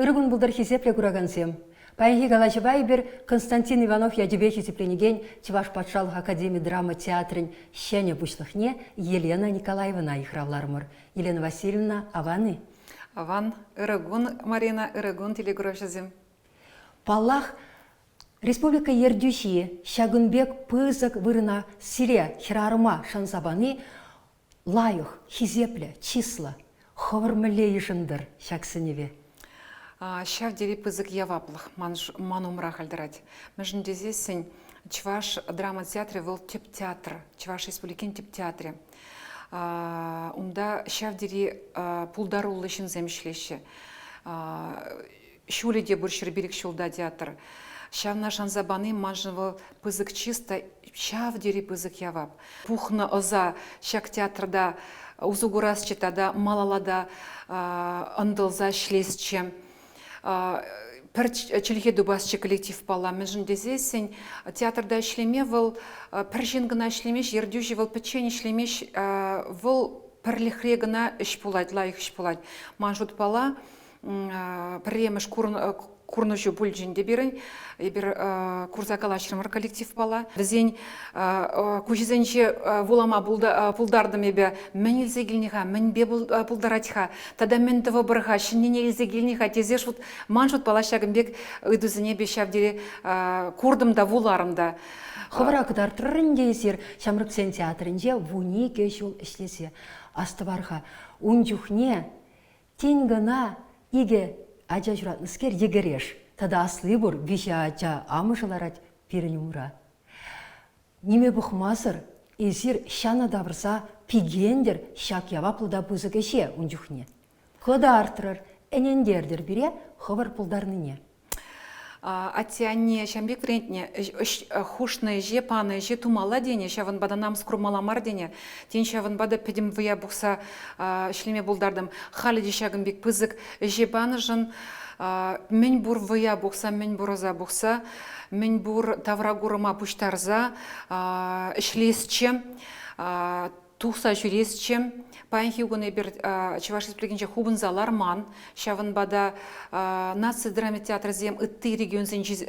Ырӑ кун пултӑр, хисеплӗ куракансем! Паянхи калаҫӑва эпир Константин Иванов ячӗпе хисепленекен Чӑваш патшалӑх академи драма театрӗн ҫӗнӗ пуҫлӑхне Елена Николаевӑна йыхравларӑмӑр. Елена Васильевна, аван-и? Аван. Ырӑ кун, Марина, ырӑ кун, телекуравҫӑсем. Паллах, республика ертӳҫи ҫакӑн пек пысӑк вырӑна сире, хӗрарӑма, шанса пани лайӑх, хисеплӗ, чыслӑ. Хӑвӑр мӗнле йышӑнтӑр ҫак сӗнӗве? Ҫав тери пысӑк яваплӑх ман, ман умра халь тӑрать. Мӗншӗн тесессӗн Чӑваш драма театрӗ вӑл тӗп театр, Чӑваш Республикин тӗп театрӗ. Унта ҫав тери пултаруллӑ ҫынсем ӗҫлеҫҫӗ. Ҫулӗ те пур 105 ҫулта театр. Ҫавна шанса пани маншӑн вӑл пысӑк чыс та ҫав тери пысӑк явап. Пухнӑ ӑса ҫак театрта усӑ курасчӗ тата малалла та ӑнтӑлса ӗҫлесчӗ. Пӗр чӗлхе тупасчӗ коллективпала. Мӗншӗн тесессӗн театрта ӗҫлеме вӑл пӗр ҫын кӑна ӗҫлемест, ертӳҫӗ вӑл пӗччен ӗҫлемест, вӑл пӗрлӗхре кӑна ӗҫ пулать, лайӑх ӗҫ пулать. Ман шутпала, пӗрремӗш курнӑҫу пулчӗ ӗнтӗ пирӗн. Эпир курса калаҫрӑмӑр коллективпала. Вӗсен куҫӗсенче вулама пултартӑм эпӗ. Мӗн илсе килнӗ-ха, мӗнпе пултарать-ха, тата мӗн тӑвӑпӑр-ха, ҫӗннине илсе килнӗ-ха тесе шут, ман шутпала ҫакӑн пек ыйтусене эпӗ ҫав тери куртӑм та, вуларӑм та. Хӑвӑра кӑтартрӑр ӗнтӗ эсир Ҫамрӑксен театрӗнче 12 ҫул ӗҫлесе. Астӑвар-ха, ун чухне Тин кӑна икӗ ача ҫуратнӑскер йӗкӗреш тата асли пур, виҫӗ ача амӑшӗ ларать пирӗн умра. Ниме пӑхмасӑр эсир ҫанӑ тавӑрса пикентӗр ҫак яваплӑ та пысӑк ӗҫе ун чухне. Кӑтартрӑр, ӗнентертӗр пире хӑвӑр пултарнине. Атте-анне ҫавӑн пек вӗрентнӗ, хушнӑ ӗҫе, панӑ ӗҫе тумалла тенӗ, ҫавӑнпа та намӑс курмалла мар тенӗ. Тен, ҫавӑнпа та пӗтӗм вӑя пухса ӗҫлеме пултартӑм. Халӗ те ҫакӑн пек пысӑк ӗҫе панӑшӑн мӗн пур вӑя пухса, мӗн пур ӑса пухса, мӗн пур тавракурӑма пуҫтарса ӗҫлесчӗ. Тухса ҫӳресчӗ. Паянхи кун эпир Чӑваш Республикинче хупӑнса ларман. Ҫавӑнпа та наци драма театрӗсем ытти регионсенчи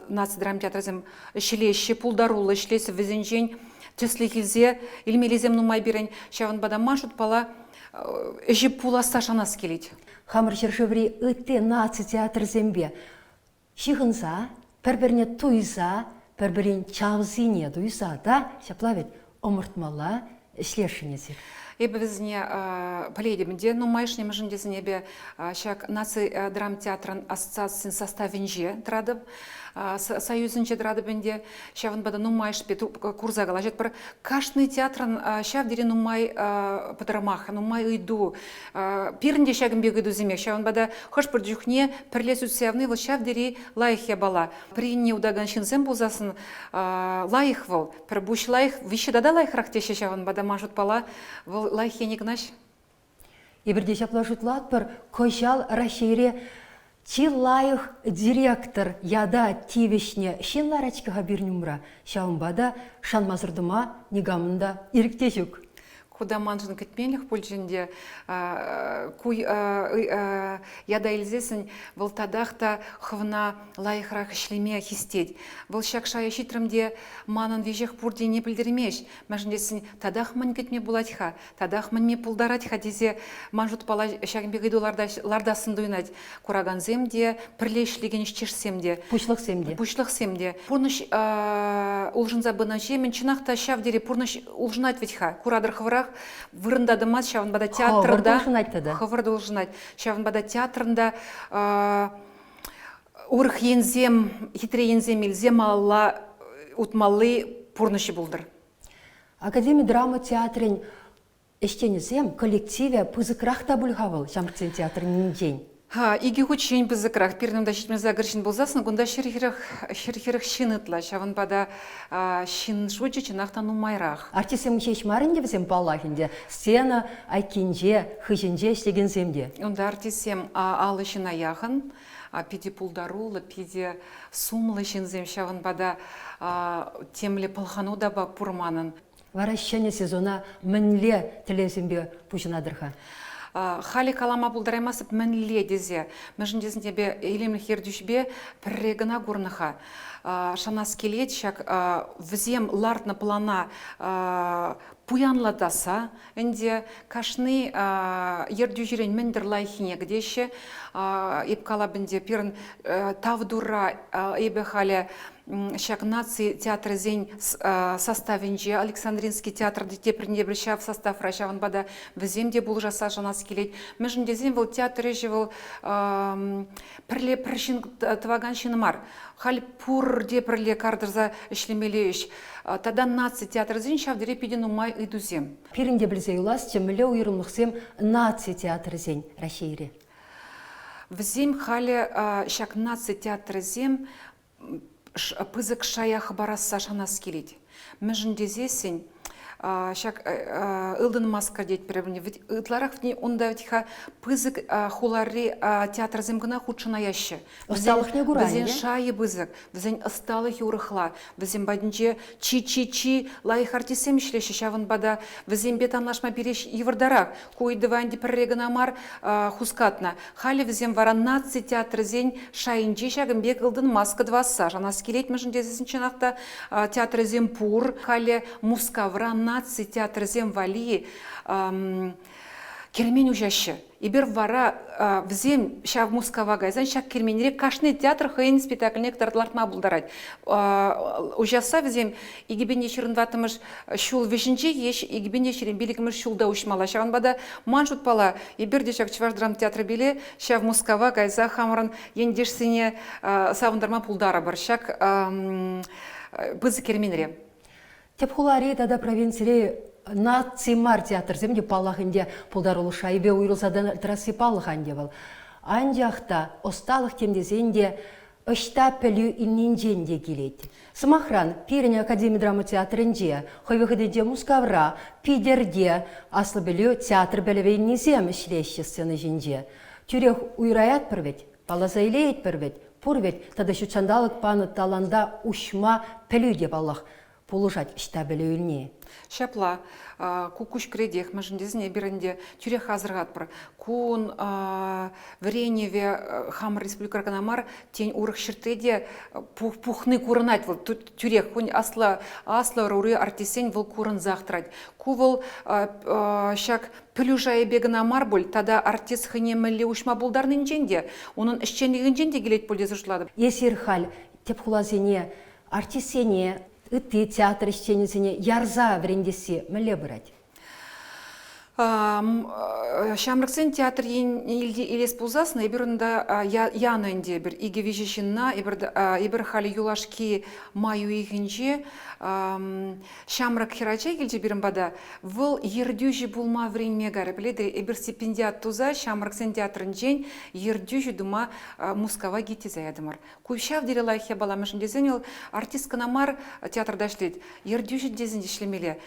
наци драма театрӗсем ӗҫлеҫҫӗ, пултаруллӑ ӗҫлеҫҫӗ. Вӗсенчен тӗслӗх илсе илмеллисем нумай пирӗн. Ҫавӑнпа та ман шутпала ӗҫӗ пуласса шанас килет. Хамӑр ҫӗршыври ытти наци театрӗсемпе ҫыхӑнса, пӗр-пӗрне туйса, пӗр-пӗрин чавсине туйса та ҫапла вӗт ӑмӑртмалла ӗҫлесшӗн эсир. Эпӗ вӗсене пӗлетӗп ӗнтӗ нумайӑшне, мӗншӗн тесен эпӗ ҫак наци драмтеатрӑн ассоциацин составӗнче тӑратӑп, союзӗнче тӑратӑп ӗнтӗ. Ҫавӑнпа та нумайӑшпе курса калаҫатпӑр. Кашни театрӑн ҫав тери нумай пӑтӑрмах, нумай ыйту. Пирӗн те ҫакӑн пек ыйтусемех. Ҫавӑнпа та хӑш-пӗр чухне пӗрле сӳтсе явни вӑл ҫав тери лайӑх япала. Пӗр енне утакан ҫынсем пулсассӑн лайӑх вӑл. Пӗр пуҫ лайӑх, виҫҫӗ тата лайӑхрах теҫҫӗ ҫавӑнпа та ман шутпала вӑл лайӑх енӗ кӑна. Эпир те ҫапла шутлатпӑр. Кӑҫал Раҫҫейре чи лайӑх директор ята тивӗҫнӗ ҫын ларать-ҫке-ха пирӗн умра. Ҫавӑнпа та шанмасӑр тӑма никамӑн та ирӗк те ҫук. Ку та маншӑн кӗтменлӗх пулчӗ ӗнтӗ. Ку ята илсессӗн вӑл татах та хӑвна лайӑхрах ӗҫлеме хистет. Вӑл ҫак шая ҫитрӗм те манӑн веҫех пур тени пӗлтермест. Мӗншӗн тесен татах мӗн кӗтме пулать-ха, татах мӗнме пултарать-ха тесе ман шутпала ҫакӑн пек ыйту лартассӑн туйӑнать. Куракансем те, пӗрле ӗҫлекен ӗҫтешсем те. Пуҫлӑхсем те. Пуҫлӑхсем те. Пурнӑҫ улшӑнса пынӑҫемӗн чӑнах та ҫав тери пурнӑҫ улшӑнать вӗт-ха. Куратӑр хӑвӑрах, вырӑнта тӑмасть, ҫавӑнпа та театрта... Хӑвӑрт улшӑнать тата. Хӑвӑрт улшӑнать. Ҫавӑнпа та театрӑн та урӑх енсем, хитре енсем илсе малалла утмалли пурнӑҫӗ пултӑр. Академи драма театрӗн ӗҫченӗсем, коллективӗ пысӑкрах та пуль-ха вӑл ҫамрӑксен театрӗнчен. Икӗ хутчен пысӑкрах. Пирӗн унта 78 ҫын пулсассӑн кунта 140 ҫын ытла. Ҫавӑнпа та ҫын шучӗ чӑнах та нумайрах. Артистсем ҫеҫ мар ӗнтӗ вӗсем, паллах ӗнтӗ. Сцена айккинче, хыҫӗнче ӗҫлекенсем те. Унта артистсем 50 ҫына яхӑн. Питӗ пултаруллӑ, питӗ сумлӑ ҫынсем. Ҫавӑнпа та темле пӑлхану та пур манӑн. Вара ҫӗнӗ сезона мӗнле тӗллевсемпе пуҫӑнатӑр-ха? Халӗ калама пултараймастӑп мӗнле тесе. Мӗншӗн тесен эпӗ илемлӗх ертӳҫипе пӗрре кӑна курнӑ-ха. Шанас килет ҫак вӗсем лартнӑ плана пуянлатаса ӗнтӗ кашни ертӳҫӗрен мӗн-тӗр лайӑххине кӗтеҫҫӗ. Эп калап ӗнтӗ, пирӗн тав Турра эпӗ халӗ ҫак наци театрӗсен составӗнче Александринский театр теприн тепӗр ҫав составра ҫавӑнпа та вӗсем те пулӑшасса шанас килет. Мӗншӗн тесен вӑл театр ӗҫӗ вӑл пӗрле пӗр ҫын тӑвакан ҫын мар. Халь пурте пӗрле кар тӑрса ӗҫлемелли ӗҫ. Тата наци театрӗсен ҫав тери питӗ нумай ыйтусем. Пирӗн те пӗлсе юласчӗ, мӗнле уйрӑмлӑхсем наци театрӗсен Раҫҫейре? Вӗсем халӗ ҫак наци театрӗсем пысӑк шая хӑпарасса шанас килет. Мӗншӗн тесессӗн ҫак ылтӑн маска тетпӗр ытларах унта вӗт-ха пысӑк хулари театрсем кӑна хутшӑнаяҫҫӗ. Ӑсталӑхне кура Вӗсен шайӗ пысӑк, вӗсен ӑсталӑхӗ урӑхла. Вӗсем патӗнче чи-чи-чи лайӑх артистсем ӗҫлеҫҫӗ, ҫавӑнпа та вӗсемпе танлашма пире йывӑртарах. Ку ыйтӑва ӗнтӗ пӗрре кӑна мар хускатнӑ. Халӗ вӗсем вара наци театрӗсен шайӗнче ҫакӑн пек ылтӑн маска тӑвасса шанас килет, мӗншӗн тесен чӑнах та театрӗсем пур. Халӗ Мускавра наци театрӗсем валли кермен уҫаҫҫӗ. Эпир вара вӗсем ҫав Мускава кайсан ҫак керменре кашни театр хӑйӗн спектакльне кӑтартлартма пултарать. Уҫасса вӗсем 2024 ҫул вӗҫӗнче е 2025 ҫулта уҫмалла. Ҫавӑнпа та ман шутпала эпир те ҫак Чӑваш драмтеатрӗпеле ҫав Мускава кайса хамӑрӑн ентешсене савӑнтарма пултарӑпӑр ҫак пысӑк керменре. Тӗп хулари тата провинцири наци мар театрсем те паллах ӗнтӗ пултарулӑх шайӗпе уйрӑлса тӑрасси паллӑ-ха ӗнтӗ вӑл. Анчах та ӑсталӑх тем тесен те ӑҫта пӗлӳ илнинчен те килет. Сӑмахран, пирӗн академи драма театрӗнче, хӑй вӑхӑтӗнче Мускавра, Питӗрте аслӑ пӗлӳ театр пӗлӗвӗ илнисем ӗҫлеҫҫӗ сцена ҫинче. Тӳрех уйӑраятпӑр вӗт, палласа илеетпӗр вӗт, пур вӗт тата ҫутҫанталӑк панӑ таланта уҫма пӗлӳ те паллах пулӑшать ӑҫта пӗлӳ илни. Ҫапла, ку куҫкӗретех, мӗншӗн тесен эпир ӗнтӗ тӳрех асӑрхатпӑр. Кун вӗренӗвӗ хамӑр республикӑра кӑна мар, тен, урӑх ҫӗртре те пухни курӑнать вӑл. Тӳрех аслӑ, аслӑ ӑрури артистсен вӑл курӑнсах тӑрать. Ку вӑл ҫак пӗлӳ шайӗпе кӑна мар пуль, тата артист хӑйне мӗнле уҫма пултарнинчен те, унӑн ӗҫченлӗхӗнчен те килет пуль тесе шутлатӑп. Эсир халь тӗп хуласене артистсене, ытти театр ӗҫченӗсене ярса вӗрентесси мӗнле пырать? Ҫамрӑксен театр илес пулсассӑн эпир унта янӑ ӗнтӗ эпир икӗ-виҫӗ ҫынна. Эпир, эпир халӗ юлашки май уйӑхӗнче ҫамрӑк хӗрача килчӗ пирӗн пата. Вӑл ертӳҫӗ пулма вӗренме кайрӗ. Пӗлетӗр, эпир стипендиат туса ҫамрӑксен театрӗнчен ертӳҫӗ тума Мускава килсе ятӑмӑр. Ку ҫав тери лайӑх япала, мӗншӗн тесен вӑл артист кӑна мар театрта ӗҫлет, ертӳҫӗ тесен те ӗҫлемелле.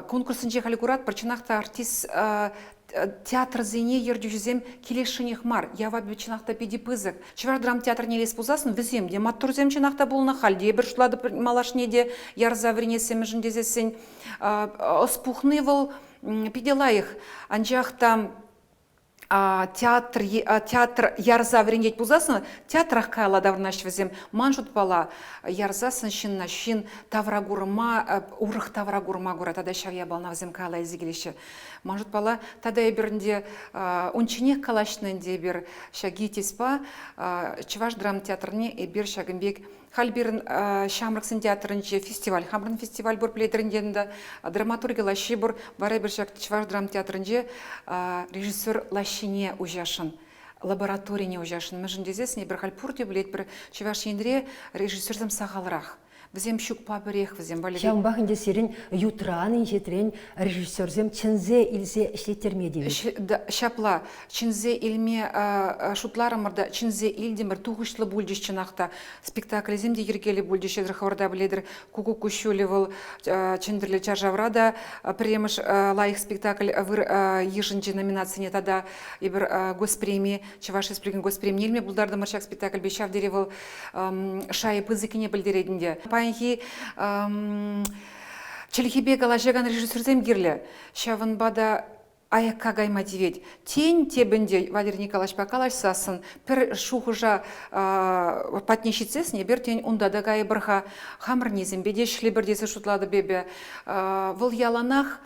Конкурссенче халӗ куратпӑр, чӑнах та артист театрсене ертӳҫӗсем килесшӗнех мар. Явапӗ чӑнах та питӗ пысӑк. Чӑваш драмтеатрне илес пулсассӑн вӗсем те маттурсем чӑнах та пулнӑ, халь те эпир шутлатӑп малашне те ярса вӗренесси мӗншӗн тесессӗн. Ӑс пухни вӑл питӗ лайӑх, анчах та театр театр ярса вӗрентет пулсассӑн театрах каялла таврӑнаҫҫӗ вӗсем. Ман шутпала, ярсассӑн ҫынна ҫын тавракурӑма урӑх тавракурӑма кура тата ҫав япалана вӗсем каялла илсе килеҫҫӗ. Ман шутпала, тата эпир ӗнтӗ унчченех калаҫнӑ ӗнтӗ эпир ҫак ГИТИСпа Чӑваш драмтеатрне эпир ҫакӑн пек Халь пирӗн ҫамрӑксен театрӗнче фестиваль, хамӑрӑн фестиваль пур, пӗлетӗр ӗнтӗ, драматурги лаҫҫи пур. Вара эпир ҫак Чӑваш драмтеатрӗнче режиссер лаҫҫине уҫасшӑн, лабораторине уҫасшӑн. Мӗншӗн тесессӗн эпир халь пурте пӗлетпӗр, Чӑваш Енре режиссерсем сахалрах. Вӗсем ҫукпа пӗрех вӗсем валли. Ҫавӑнпах ӗнтӗ сирӗн ютран, инҫетрен режиссерсем чӗнсе илсе ӗҫлеттерме тивӗҫ. Ҫапла, чӗнсе илме шутларӑмӑр та, чӗнсе илтӗмӗр, тухӑҫлӑ пулчӗҫ чӑнах та. Спектакльсем те йӗркеллӗ пулчӗҫ, эсӗр хӑвӑр та пӗлетӗр. Куккук куҫҫулӗ вӑл Чӗнтӗрлӗ чаршавра та пӗрремӗш лайӑх спектакль йышӑнчӗ номинацине тата эпир госпреми, Чӑваш Республикин госпремине илме пултартӑмӑр ҫак спектакльпе. Ҫав тери вӑл шайӗ пысӑккине пӗлтерет ӗнтӗ. Паянхи чӗлхепе калаҫакан режиссерсем кирлӗ. Ҫавӑнпа та. Аякка кайма тивет. Тен, тепӗн те Валерий Николаевичпа калаҫсассӑн пӗр шухӑша патне ҫитсессӗн эпир, тен, унта та кайӑпӑр-ха, хамӑр несемпе те ӗҫлӗпӗр тесе шутлатӑп эпӗ. Вӑл яланах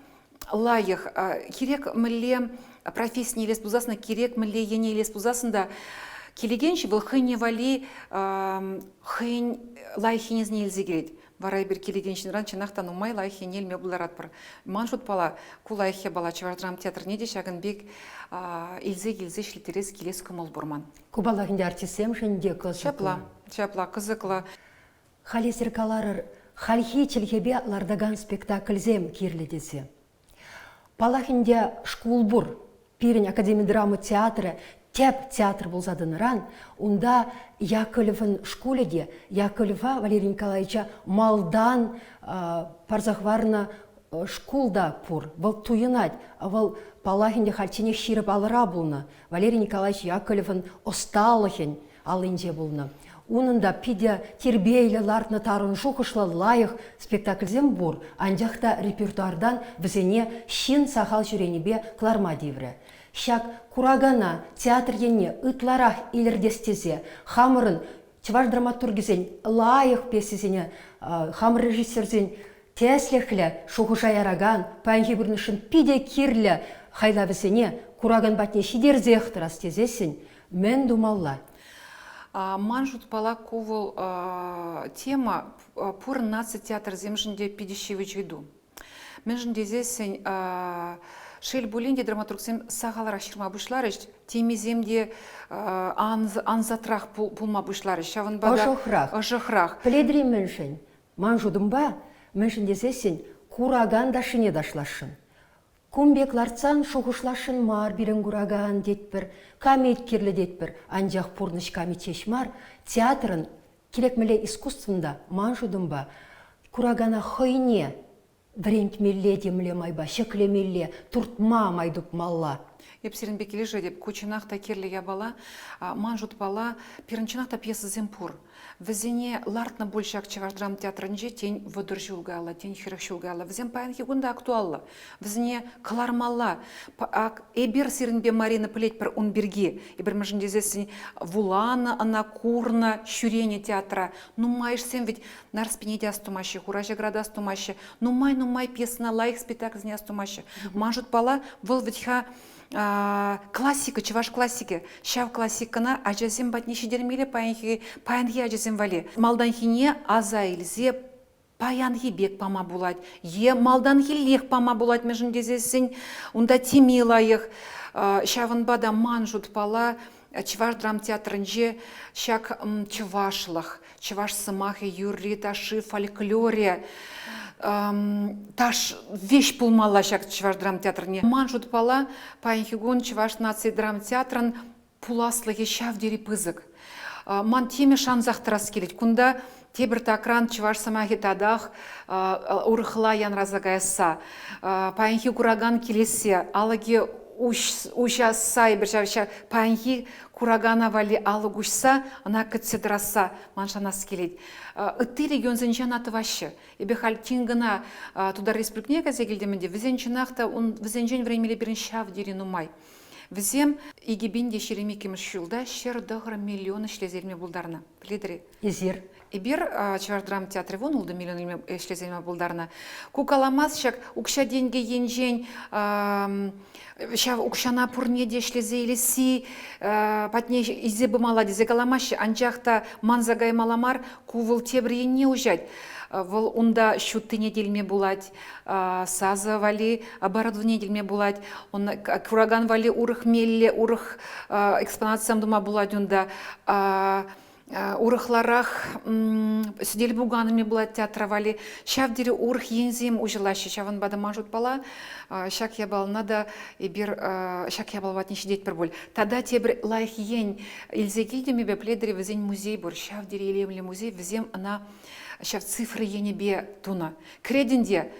лайӑх. Кирек мӗнле профессине илес пулсассӑн, кирек мӗнле ене илес пулсассӑн та килекенҫӗ вӑл хӑйне валли хӑйӗн лайӑх енӗсене илсе килет. Вара эпир килекен ҫынран чӑнах та нумай лайӑх ене илме пултаратпӑр. Ман шутпала, ку лайӑх япала Чӑваш драмтеатрне те ҫакӑн пек илсе килсе ӗҫлеттерес килес кӑмӑл пур ман. Ку паллах ӗнтӗ артистсемшӗн те кӑсӑклӑ. Ҫапла, ҫапла, кӑсӑклӑ. Халь эсир каларӑр, хальхи чӗлхепе лартакан спектакльсем кирлӗ тесе. Паллах ӗнтӗ, шкул пур. Пирӗн академи драма театрӗ тӗп театр пулса тӑнӑран унта Яковлевӑн шкулӗ те Яковлева Валерий Николаевича малтан парса хӑварнӑ шкул та пур. Вӑл туйӑнать. Вӑл, паллах ӗнтӗ, хальчченех ҫирӗп алӑра пулнӑ. Валерий Николаевич Яковлевӑн ӑсталӑхӗн аллинче пулнӑ. Унӑн та питӗ тирпейлӗ лартнӑ тарӑн шухӑшлӑ лайӑх спектакльсем пур, анчах та репертуартан вӗсене ҫын сахал ҫӳренипе кӑларма тиврӗ. Ҫак куракана театр енне ытларах илӗртес тесе хамӑрӑн чӑваш драматургӗсен лайӑх пьесисене хамӑр режиссерсен тӗслӗхлӗ шухӑша яракан паянхи пурнӑҫшӑн питӗ кирлӗ хайлавӗсене куракан патне ҫитерсех тӑрас тесессӗн мӗн тумалла? Ман шутпала ку вӑл тема пур наци театрсемшӗн те питӗ ҫивӗч ыйту. Мӗншӗн тесессӗн, шел пулин те, драматургсем сахалрах ҫырма пуҫларӗҫ, темисем те ансатрах пулма пуҫларӗҫ. Ҫавӑнпа та ӑшӑхрах. Ӑшӑхрах. Пӗлетӗр-и мӗншӗн? Ман шутӑмпа, мӗншӗн тесессӗн куракан ташшине ташласшӑн. Кун пек лартсан шухӑшласшӑн мар пирӗн куракан тетпӗр, камит кирлӗ тетпӗр, анчах пурнӑҫ камит ҫеҫ мар, театрӑн кирек мӗнле искусствӑн та, ман шутӑмпа, куракана хӑйне вӗрентмелле темле майпа, ҫӗклемелле, туртма май тупмалла. Эп сирӗнпе килӗшетӗп. Ку чӑнах та кирлӗ япала. Ман шутпала, пирӗн чӑнах та пьесӑсем пур. Вӗсене лартнӑ пуль ҫак Чӑваш драмтеатрӗнче, тен, 30 ҫул каялла, тен, 40 ҫул каялла. Вӗсем паянхи кун та актуаллӑ. Вӗсене кӑлармалла. Ак эпир сирӗнпе, Марина, пӗлетпӗр ун пирки. Эпир мӗншӗн тесессӗн вуланӑ ӑна, курнӑ, ҫӳренӗ театра. Нумайӑшсем вӗт Нарспине те астумаҫҫӗ, Хура ҫӑкӑра та астумаҫҫӗ. Нумай-нумай пьесӑна, лайӑх спектакльсене астумаҫҫӗ. Ман шутпала, вӑл вӗт-ха классика, чӑваш классикӗ. Ҫав классикӑна ачасем патне ҫитермелле паянхи, паянхи ачасем валли. Малтанхине аса илсе паянхи пек пама пулать е малтанхиллех пама пулать мӗншӗн тесессӗн унта теми лайӑх. Ҫавӑнпа та ман шутпала Чӑваш драмтеатрӗнче ҫак чӑвашлӑх, чӑваш сӑмахӗ, юрри, ташши, фольклорӗ таш веҫ пулмалла ҫак Чӑваш драмтеатрне. Ман шутпала, паянхи кун Чӑваш наци драмтеатрӑн пуласлӑхӗ ҫав тери пысӑк. Ман теме шансах тӑрас килет. Кунта тепӗр такран чӑваш сӑмахӗ татах урӑхла янраса каясса, паянхи куракан килессе, алӑкӗ уҫасса эпир ҫав ҫав паянхи куракана валли алӑк уҫса ӑна кӗтсе тӑрасса ман шанас килет. Ытти регионсенче ӑна тӑваҫҫӗ. Эпӗ халь тин кӑна Тутар Республикине кайса килтӗм ӗнтӗ. Вӗсен чӑнах та вӗсенчен вӗренмелли пирӗн ҫав тери нумай. Вӗсем 2022 ҫулта 109 миллион ӗҫлесе илме пултарнӑ. Пӗлетӗр-и? Эсир? Эпир Чӑваш драма театрӗ 16 миллион илме ӗҫлесе илме пултарнӑ. Ку каламас ҫак укҫа-тенкӗ енчен ҫав укҫана пурне те ӗҫлесе илесси патне илсе пымалла тесе каламаҫҫӗ. Анчах та манса каймалла мар, ку вӑл тепӗр енне уҫать. Вӑл унта ҫуттине те илме пулать, сасӑ валли оборудование илме пулать, куракан валли урӑх мелле, урӑх экспонатсем тума пулать унта. Урӑхларах сӗтел-пукан пулать театра валли. Ҫав тери урӑх енсем уҫӑлаҫҫӗ. Ҫавӑнпа та ман шутпала ҫак япалана та эпир ҫак япала патне ҫитетпӗр пуль. Тата тепӗр лайӑх ен илсе килтӗм эпӗ, пӗлетӗр-и, вӗсен музей пур. Ҫав тери илемлӗ музей. Вӗсем ӑна ҫав цифра енӗпе тунӑ. Кӗретӗн те.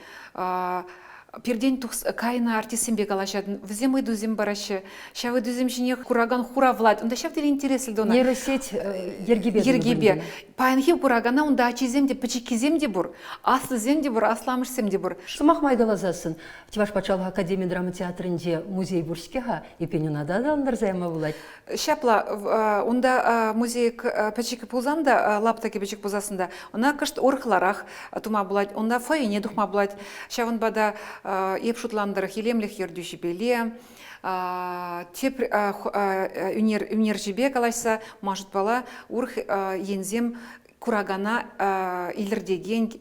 Пиртен тухса кайнӑ артистсемпе калаҫатӑн, вӗсем ыйтусем параҫҫӗ. Ҫав ыйтусем ҫине куракан хуравлать. Унта ҫав тери интереслӗ тунӑ. Нейросеть йӗркипе. Йӗркипе. Паянхи куракана унта ачисем те, пӗчӗккисем те пур, аслисем те пур, асламӑшсем те пур. Сӑмах май каласассӑн, Чӑваш патшалӑх академи драма театрӗнче музей пур-ҫке-ха, эппин ӑна та аталантарса яма пулать. Ҫапла, унта музей пӗчӗк пулсан та, лаптӑкӗ пӗчӗк пулсассӑн та, ӑна кӑшт урӑхларах тума пулать, унта фойене тухма пулать. Ҫавӑнпа та эп шутланӑ тӑрӑх илемлӗх ертӳҫипеле, тӗп ӳнерҫӗпе калаҫса, ман шутпала, урӑх енсем куракана илӗртекен,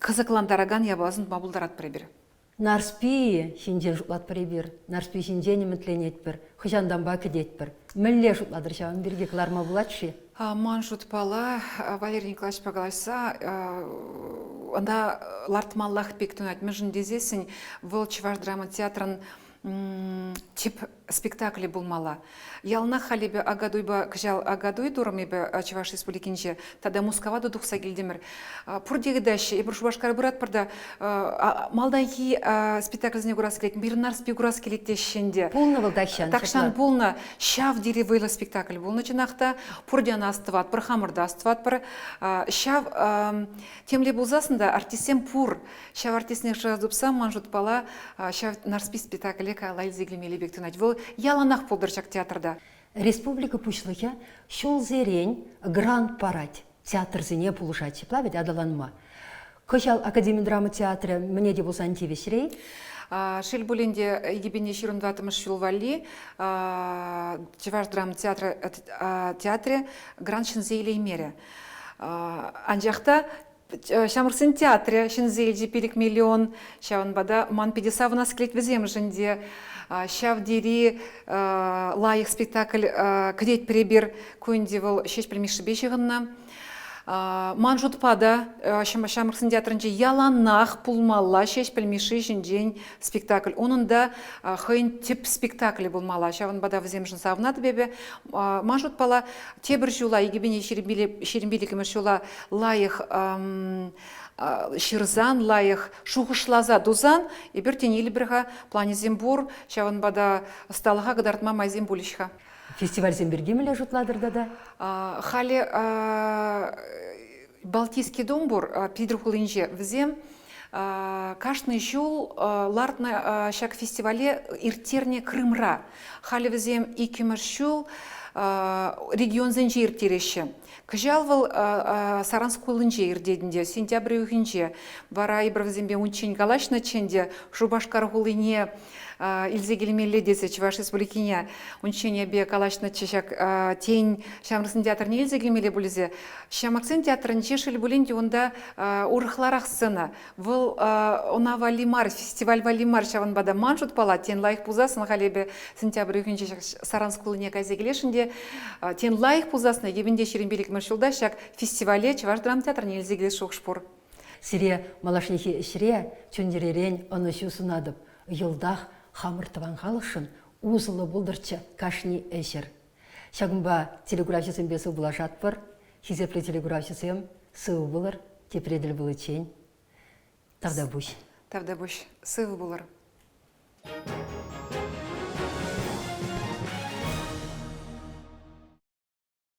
кӑсӑклантаракан япаласем тума пултаратпӑр эпир. Нарспи ҫинчен шутлатпӑр эпир, Нарспи ҫинчен ӗмӗтленетпӗр, хӑҫантанпа кӗтетпӗр. Мӗнле шутлатӑр ҫавӑн пирки кӑларма пулать-ши? Ман шутпала, Валерий Николаевичпа калаҫса ӑна лартмаллах пек туйӑнать. Мӗншӗн тесессӗн вӑл Чӑваш драма театрӑн тӗп спектаклӗ пулмалла. Яланах халь эпӗ Акатуйпа кӑҫал Акатуй турӑм эпӗ Чӑваш Республикинче тата Мускава та тухса килтӗмӗр. Пурте ыйтаҫҫӗ, эпир Шупашкара пыратпӑр та малтанхи спектакльсене курас килет, Мир Нарспи курас килет теҫҫӗ ӗнтӗ. Пулнӑ вӑл тахҫан. Тахҫан пулнӑ. Ҫав тери вӑйлӑ спектакль пулнӑ чӑнах та. Пурте ӑна астӑватпӑр, хамӑр та астӑватпӑр. Ҫав темле пулсассӑн та артистсем пур. Ҫав артистсене шыраса тупса, ман шутпала, ҫав Нарспи спектакле каялла илсе килмелли пек тунать. Вӑл яланах пултӑр ҫак театрта. Республика Пуҫлӑхӗ ҫулсерен грант парать, театрсене пулӑшать ҫапла вӗт аталанма. Кӑҫал Академи драма театрӗ мӗне те пулсан тивӗҫрӗ-и? Шел пулин те, 2024 ҫул валли Чӑваш драма театрӗ грант ҫӗнсе илеймерӗ. Анчах та Ҫамрӑксен театрӗ ҫӗнсе илчӗ 5 миллион. Ҫавӑнпа та ман питӗ савӑнас килет вӗсемшӗн те. Ҫав тери лайӑх спектакль кӗтетпӗр эпир. Ку ӗнтӗ вӑл Ҫеҫпӗл Мишшипе ҫыхӑннӑ. Ман шутпа та Ҫамрӑксен театрӗнче яланах пулмалла Ҫеҫпӗл Мишши ҫинчен спектакль. Унӑн та хӑйӗн тӗп спектаклӗ пулмалла. Ҫавӑнпа та вӗсемшӗн савӑнатӑп эпӗ. Ман шутпала тепӗр ҫула, 2025 ҫула лайӑх ҫырсан, лайӑх шухӑшласа тусан, эпир тен илӗпӗр-ха, планӗсем пур, ҫавӑнпа та ӑсталӑха кӑтартма майсем пулӗҫ-ха. Фестивальсем пирки мӗнле шутлатӑр тата? Халӗ Балтийский дом пур Питӗр хулинче. Вӗсем кашни ҫул лартнӑ ҫак фестивале ирттернӗ Крымра. Халӗ вӗсем иккӗмӗш ҫул регионсенче ирттереҫҫӗ. Кӑҫал вӑл Саранск хулинче иртет ӗнтӗ, сентябрь уйӑхӗнче. Вара эпир вӗсемпе унччен калаҫнӑччӗ ӗнтӗ, Шупашкар хулине илсе килмелле тесе Чӑваш Республикине. Унччен эпӗ калаҫнӑччӗ ҫак тен Ҫамрӑксен театрне илсе килмелле пулӗ Ҫамрӑксен театрӗнче, шел пулин те, унта урӑхларах сцена. Вӑл ӑна валли мар, фестиваль валли мар, ҫавӑнпа та ман шутпала, тен, лайӑх пулсассӑн халь эпӗ сентябрь уйӑхӗнче ҫак Саранск хулине кайса килесшӗн те, тен, лайӑх пулсассӑн икӗ 25-мӗш ҫулта ҫак фестивале Чӑваш драмтеатрне илсе килес шухӑш пур. Сире малашнехи ӗҫре чун-чӗререн ӑнӑҫу сунатӑп. Йӑлтах хамӑр тӑван халӑхшӑн усӑллӑ пултӑрччӗ кашни ӗҫӗр. Ҫакӑнпа телекуравҫӑсемпе сывпуллашатпӑр. Хисеплӗ телекуравҫӑсем, сывӑ пулӑр, тепре тӗл пуличчен. Тавтапуҫ. Тавтапуҫ. Сывӑ пулӑр.